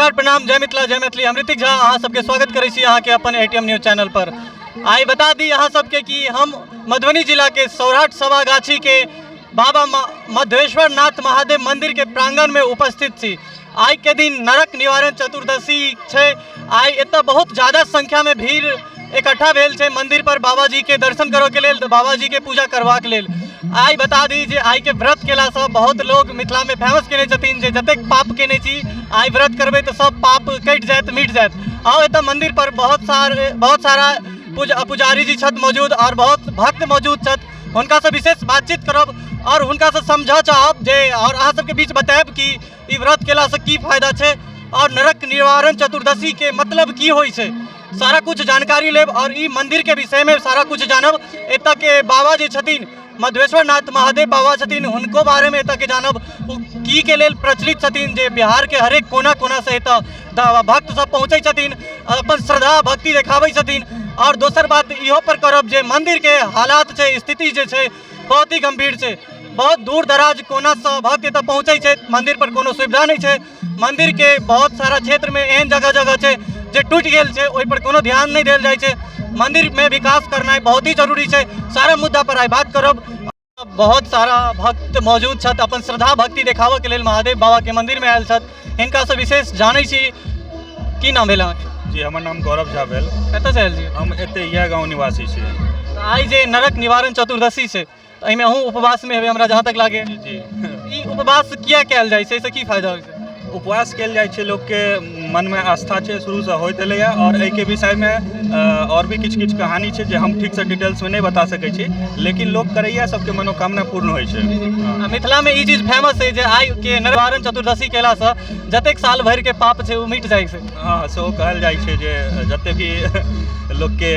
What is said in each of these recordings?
नमस्कार, प्रणाम, जय मिथिला, जय मैथिली। हम ऋतिक झा अहाँ सबके स्वागत करै छी अहाँके अपन एटीएम न्यूज चैनल पर। आइ बता दी अहाँ सबके कि हम मधुबनी जिलाके सौराठ सभागाछी के बाबा मधेश्वर नाथ महादेव मंदिर के प्रांगण में उपस्थित छी। आइ के दिन नरक निवारण चतुर्दशी छै। आइ एतऽ बहुत ज्यादा संख्या में भीड़ इकट्ठा भेल छै मंदिर पर बाबा जी के दर्शन करऽ के लेल, बाबा जी के पूजा करबाक लेल। आइ बता दी जे आइ के व्रत केलासँ बहुत लोग मिथिला में फेमस केने छथिन जे जतेक पाप केने छी, आइ व्रत करबै तऽ सब पाप कटि जायत, मिट जायत। आउ, एतऽ मंदिर पर बहुत सारा पुजारी जी छथि मौजूद और बहुत भक्त मौजूद छथि। हुनकासँ विशेष बातचीत करब और हुनकासँ समझऽ चाहब जे और अहाँ सबके बीच बतायब कि ई व्रत केलासँ की फायदा छै और नरक निवारण चतुर्दशी के मतलब की होइ छै। सारा कुछ जानकारी लेब और ई मंदिर के विषय में सारा कुछ जानब। एतऽ के बाबा जे छथिन, मधेश्वर नाथ महादेव बाबा छथिन, हुनको बारे में एतऽ के जानब, ओ की के लेल प्रचलित छथिन जे बिहार के हरेक कोना कोना से एतऽ भक्त सब पहुँचै छथिन, अपन श्रद्धा भक्ति देखाबै छथिन। और दोसर बात इहो पर करब जे मंदिर के हालात छै, स्थिति जे छै, बहुत ही गंभीर छै। बहुत दूर दराज कोनासँ भक्त एतऽ पहुँचै छै। मंदिर पर कोनो सुविधा नहि छै। मंदिर के बहुत सारा क्षेत्र में एहन जगह जगह छै जे टूटि गेल छै, ओहि पर कोनो ध्यान नहि देल जाइ छै। मंदिर में विकास करनाइ बहुत ही जरूरी छै। सारा मुद्दा पर आइ बात करब। बहुत सारा भक्त मौजूद छथि, अपन श्रद्धा भक्ति देखाबऽ के लेल महादेव बाबा के मंदिर में आयल छथि। हिनकासँ विशेष जानै छी। की नाम भेल अहाँके? जी, हमर नाम गौरव झा भेल। कतऽसँ आयल छी? हम एतै इएह गाँव निवासी छी। तऽ आइ जे नरक निवारण चतुर्दशी छै, तऽ एहिमे अहूँ उपवासमे हेबै, हमरा जहाँ तक लागे। जी। ई उपवास किया कयल जाइ छै? एहिसँ की फायदा होइ छै? उपवास कयल जाइ छै, लोकके मनमे आस्था छै, शुरूसँ होइत एलैए। आओर एहिके विषयमे आओर भी किछु किछु कहानी छै जे हम ठीकसँ डिटेल्समे नहि बता सकै छी, लेकिन लोक करैए, सबके मनोकामना पूर्ण होइ छै। आ मिथिलामे ई चीज फेमस है जे आइ के निवारण चतुर्दशी केलासँ जतेक साल भरिके पाप छै, ओ मिट जाइ छै। हँ, सेहो कहल जाइ छै जे जते भी लोकके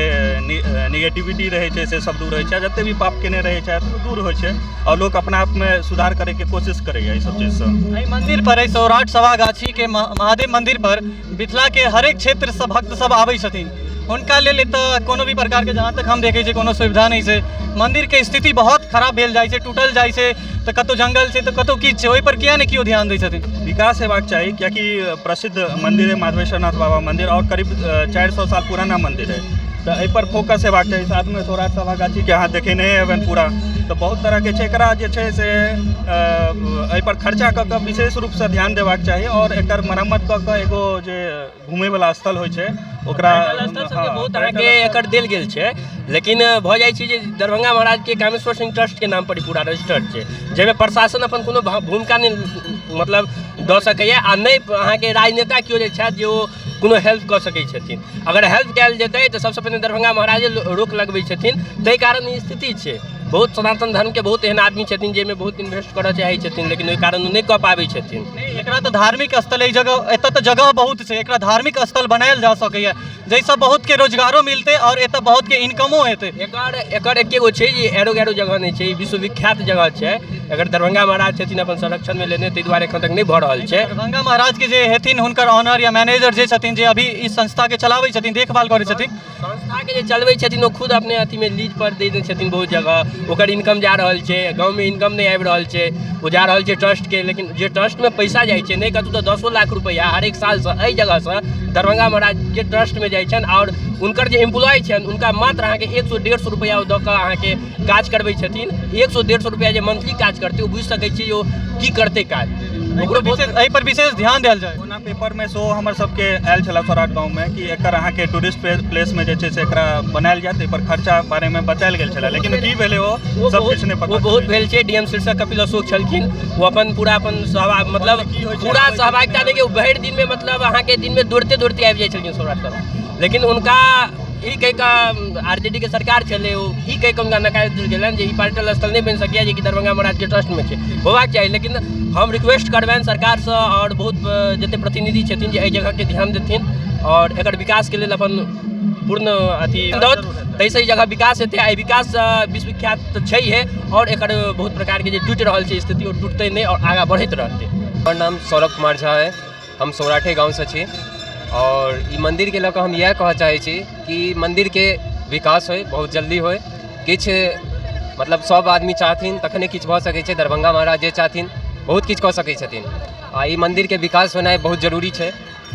निगेटिविटी रहै छै, से सब दूर होइ छै, आ जते भी पाप केने रहै छथि, ओ दूर होइ छै आओर लोक अपना आपमे सुधार करैके कोशिश करैए एहि सब चीजसँ। एहि मंदिर पर, एहि सौराठ सभागाछी के महादेव मंदिर पर मिथिला के हरेक क्षेत्रसँ भक्त सब आबै छथिन। हुनका लेल एतऽ कोनो भी प्रकारके, जहाँ तक हम देखै छियै, कोनो सुविधा नहि छै। मंदिरके स्थिति बहुत खराब भेल जाइ छै, टूटल जाइ छै, तऽ कतहु जंगल छै तऽ कतहु किछु छै। ओहि पर किया नहि केओ ध्यान दै छथिन? विकास हेबाक चाही, कियाकि प्रसिद्ध मंदिर है माधवेश्वरनाथ बाबा मंदिर और करीब 400 साल पुराना मंदिर है, तऽ एहि पर फोकस हेबाक चाही। साथमे सौराठ सभागाछीके अहाँ देखेने हेबनि पूरा, तऽ बहुत तरहके छै। एकरा जे छै से एहि पर खर्चा कऽ कऽ विशेष रूपसँ ध्यान देबाक चाही और एकर मरम्मत कऽ कऽ एगो जे घुमयवला स्थल होइ छै, ओकरा पर्यटन स्थल सबके बहुत अहाँके एकर देल गेल छै, लेकिन भऽ जाइ छै जे दरभंगा महाराजके कामेश्वर सिंह ट्रस्टके नाम पर ई पूरा रजिस्टर्ड छै, जाहिमे प्रशासन अपन कोनो भूमिका नहि मतलब दऽ सकैए आ नहि अहाँके राजनेता केओ जे छथि जे ओ कोनो हेल्प कऽ सकै छथिन। अगर हेल्प कयल जेतै तऽ सबसँ पहिने दरभंगा महाराजे रोक लगबै छथिन। ताहि कारण ई स्थिति छै। बहुत सनातन धर्मके बहुत एहन आदमी छथिन जाहिमे बहुत इन्वेस्ट करऽ चाहै छथिन, लेकिन ओहि कारण ओ नहि कऽ पाबै छथिन। नहि, एकरा तऽ धार्मिक स्थल, एहि जगह, एतऽ तऽ जगह बहुत छै, एकरा धार्मिक स्थल बनायल जा सकैए, जाहिसँ बहुतके रोजगारो मिलतै आओर एतऽ बहुतके इनकमो हेतै। एकर एकर एके गो छै जे एरो गैरो जगह नहि छै, ई विश्वविख्यात जगह छै। एकर दरभंगा महाराज छथिन अपन संरक्षणमे लेने, ताहि दुआरे एखन तक नहि भऽ रहल छै। दरभंगा महाराज के जे हेथिन, हुनकर ऑनर या मैनेजर जे छथिन, जे अभी इस संस्था के चलाबै छथिन, देखभाल करै छथिन। संस्थाके जे चलबै छथिन, ओ खुद अपने अथीमे लीज पर दे दै छथिन बहुत जगह। ओकर इनकम जा रहल छै, गाँवमे इनकम नहि आबि रहल छै, ओ जा रहल छै ट्रस्टके। लेकिन जे ट्रस्टमे पैसा जाइ छै, नहि कतहु तऽ 10 लाख रुपैआ हरेक सालसँ एहि जगहसँ दरभंगा महाराजके ट्रस्टमे जाइ छनि आओर हुनकर जे एम्प्लॉय छनि, हुनका मात्र अहाँके 100, 150 रुपैआ ओ दऽ कऽ अहाँके काज करबै छथिन। 100, 150 रुपैआ जे मंथली काज करतै, ओ बुझि सकै छी जे ओ की करतै काज। ओकरो बहुत एहि पर विशेष ध्यान देल जाय। ओना पेपरमे सेहो हमर सबके आयल छलै सौराठ गाँवमे कि एकर अहाँके टूरिस्ट प्लेसमे जे छै से एकरा बनायल जायत। एहि पर खर्चा बारेमे बतायल गेल छलै, लेकिन की भेलै ओ ओ सब बहुत किछु नहि पता ओ बहुत चलै। भेल छै। डीएम शीर्षक कपिल अशोक छलखिन, ओ अपन पूरा अपन सभा मतलब की होइ छै? पूरा सहभागिता नहि, ओ भरि दिनमे मतलब अहाँके दिनमे दौड़ते दौड़ते आबि जाइ छलखिन सौराठ सभा। लेकिन हुनका ई कहि कऽ, आरजेडी के सरकार छलै, ओ ई कहि कऽ हुनका नकारि देल गेलनि जे ई पर्यटन स्थल नहि बनि सकैए, जेकि दरभंगा महाराजके ट्रस्टमे छै, होबाक चाही। लेकिन हम रिक्वेस्ट करबनि सरकारसँ आओर बहुत जते प्रतिनिधि छथिन जे एहि जगहके ध्यान देथिन आओर एकर विकासके लेल अपन पूर्ण अथी दौत। ताहिसँ ई जगह विकास हेतै आ ई विकाससँ विश्वविख्यात तऽ छैहे आओर एकर बहुत प्रकारके जे टूटि रहल छै स्थिति, ओ टूटतै नहि आओर आगाँ बढ़ैत रहतै। हमर नाम सौरभ कुमार झा अइ। हम सौराठे गाँवसँ छी आओर ई मन्दिरके लऽ कऽ हम इएह कहऽ चाहै छी कि मन्दिरके विकास होइ, बहुत जल्दी होइ। किछु मतलब सब आदमी चाहथिन तखने किछु भऽ सकै छै। दरभंगा महाराज जे चाहथिन, बहुत किछु कऽ सकै छथिन आ ई मन्दिरके विकास होनाइ बहुत जरूरी छै।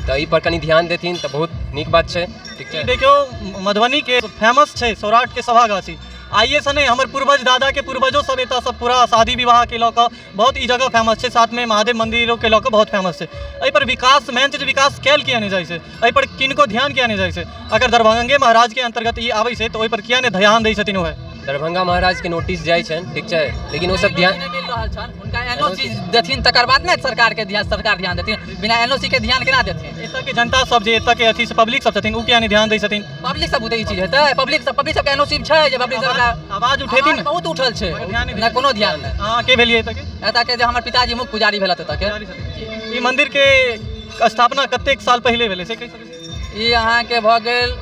तऽ एहिपर कनि ध्यान देथिन तऽ बहुत नीक बात छै। ठीक छै। देखियौ, मधुबनीके फेमस छै सौराठके सभागाछी। आइएसँ नहि, हमर पूर्वज दादाके पूर्वजो सब एतऽ सब पूरा शादी विवाहके लऽ कऽ बहुत ई जगह फेमस छै। साथमे महादेव मन्दिरोके लऽ कऽ बहुत फेमस छै। एहिपर विकास, मेन छै जे विकास कयल किया नहि जाइ छै? एहिपर किनको ध्यान किया नहि जाइ छै? अगर दरभंगे महाराजके अन्तर्गत ई आबै छै तऽ ओहिपर किया नहि ध्यान दै छथिन? ओहे दरभंगा महाराजके नोटिस जाइ छनि, ठीक छै, लेकिन ओसब ध्यान नहि मिल रहल छनि हुनका। एनओसी देथिन तकर बाद ने सरकारके ध्यान, सरकार ध्यान देथिन। बिना एनओसी के ध्यान केना देथिन? एतऽके जनता सब जे एतऽके अथी पब्लिक सब छथिन, ओ किया नहि ध्यान दै छथिन? पब्लिक सब बुते ई चीज हेतै? पब्लिक सब, पब्लिक सबके एनओसी छै जे पब्लिक सब आवाज उठेथिन। आवाज बहुत उठल छै। मगर ध्यान नहि। नहि, कोनो ध्यान नहि। अहाँ के भेलियै एतऽके? एतऽ के जे हमर पिताजी मुख्य पुजारी भेलथि एतऽ के। ई मंदिर के स्थापना कतेक साल पहिले भेलै, से कहि सकै छी? ई अहाँके भऽ गेल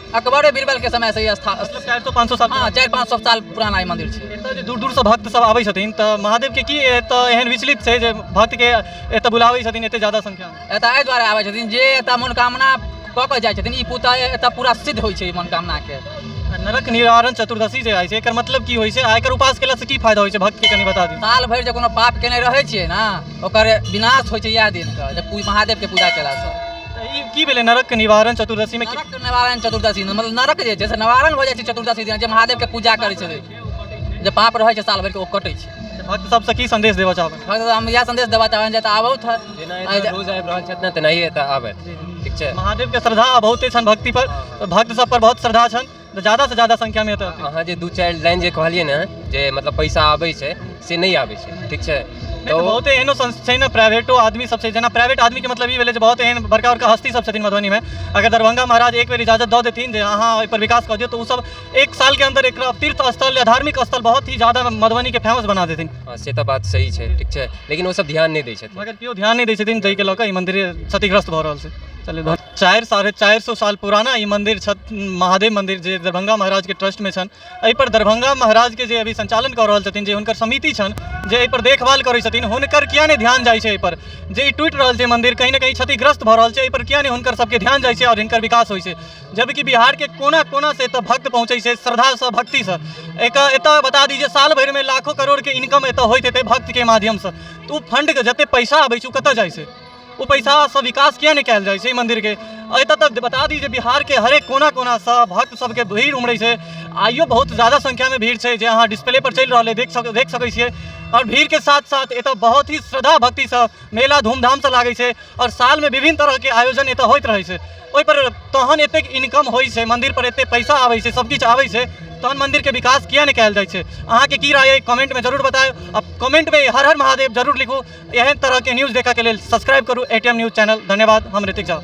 अकबरे बीरबल के समय से ई स्था मतलब 400-500 साल? हँ, 400-500 साल पुराना ई मंदिर छै। एतऽ जे दूर दूरसँ भक्त सब आबै छथिन तऽ महादेव के की एतऽ एहन विचलित छै जे भक्त के एतऽ बुलाबै छथिन एते ज्यादा संख्या मे? एतऽ एहि दुआरे आबै छथिन जे एतऽ मनोकामना कऽ कऽ जाइ छथिन, ई पूता एतऽ पूरा सिद्ध होइ छै ई मनोकामनाके। आ नरक निवारण चतुर्दशी जे होइ छै, एकर मतलब की होइ छै आ एकर उपास केलासँ की फायदा होइ छै, भक्त के कनि बता दियौ। साल भरि जे कोनो पाप केने रहै छियै ने, ओकर विनाश होइ छै इएह दिनके जे महादेवके पूजा केलासँ। तऽ ई की भेलै नरक निवारण चतुर्दशी मे? नरक निवारण चतुर्दशी मतलब नरक जे छै से निवारण भऽ जाइ छै चतुर्दशी दिन, जे महादेवके पूजा करै छै। जे पाप रहै छै साल भरिके, ओ कटै छै। भक्त सबसँ की संदेश देबऽ चाहबै? भक्त हम इएह संदेश देबऽ चाहबनि जे एतऽ आबथु। जेना एतऽ रोज आबि रहल छथि ने, तेनाहिए एतऽ आबथि, ठीक छै। महादेव के श्रद्धा बहुते छनि भक्ति पर, भक्त सब पर बहुत श्रद्धा छनि, तऽ ज्यादा से ज्यादा संख्या मे एतऽ औथिन। अहाँ जे दू चारि लाइन जे कहलियै ने जे मतलब पैसा आबै छै, से नहि आबै छै, ठीक छै। नहि तऽ बहुते एहनो छै ने, प्राइवेटो आदमी सब छै। जेना प्राइवेट आदमीके मतलब ई भेलै जे बहुत एहन बड़का बड़का हस्ती सब छथिन मधुबनीमे। अगर दरभंगा महाराज एक बेर इजाजत दऽ देथिन जे अहाँ एहिपर विकास कऽ दियौ, तऽ ओ सब एक सालके अंदर एकरा तीर्थ स्थल या धार्मिक स्थल बहुत ही ज्यादा मधुबनीके फेमस बना देथिन। हँ, से तऽ बात सही छै, ठीक छै, लेकिन ओसब ध्यान नहि दै छथिन। मगर केओ ध्यान नहि दै छथिन, जाहिके लऽ कऽ ई मंदिर क्षतिग्रस्त भऽ रहल छै। चलिए, 450 साल पुराना ई मंदिर छथि, महादेव मंदिर, जे दरभंगा महाराजके ट्रस्टमे छनि। एहिपर दरभंगा महाराजके जे अभी संचालन कऽ रहल छथिन, जे हुनकर समिति छनि, जे एहिपर देखभाल करै छथिन, हुनकर किया नहि ध्यान जाइ छै एहिपर जे ई टूटि रहल छै मंदिर, कहीं ने कहीं क्षतिग्रस्त भऽ रहल छै? एहिपर किया नहि हुनकर सबके ध्यान जाइ छै आओर हिनकर विकास होइ छै? जबकि बिहारके कोना कोनासँ एतऽ भक्त पहुँचै छै श्रद्धासँ, भक्तिसँ। एक एतऽ बता दी जे साल भरिमे लाखों करोड़के इनकम एतऽ होइत हेतै भक्तके माध्यमसँ, तऽ ओ फंडके जते पैसा आबै छै, ओ कतऽ जाइ छै? ओ पैसासँ विकास किया नहि कयल जाइ छै ई मन्दिरके? एतऽ तक बता दी जे बिहारके हरेक कोना कोनासँ भक्त सबके भीड़ उमड़ै छै। आइयो बहुत ज्यादा संख्यामे भीड़ छै, जे अहाँ डिस्प्ले पर चलि रहल अइ, देख सकै छियै। आओर भीड़के साथ साथ एतऽ बहुत ही श्रद्धा भक्तिसँ मेला धूमधामसँ लागै छै आओर सालमे विभिन्न तरहके आयोजन एतऽ होइत रहै छै। ओहिपर तहन एतेक इनकम होइ छै, मन्दिर पर एतेक पैसा आबै छै, सब किछु आबै छै, तहन मन्दिरके विकास किया नहि कयल जाइ छै? अहाँके की राय अइ, कमेंटमे जरूर बतायब आ कमेंटमे हर हर महादेव जरूर लिखू। एहन तरहके न्यूज देखऽके लेल सब्सक्राइब करू एटीएम न्यूज चैनल। धन्यवाद। हम ऋतिक झा।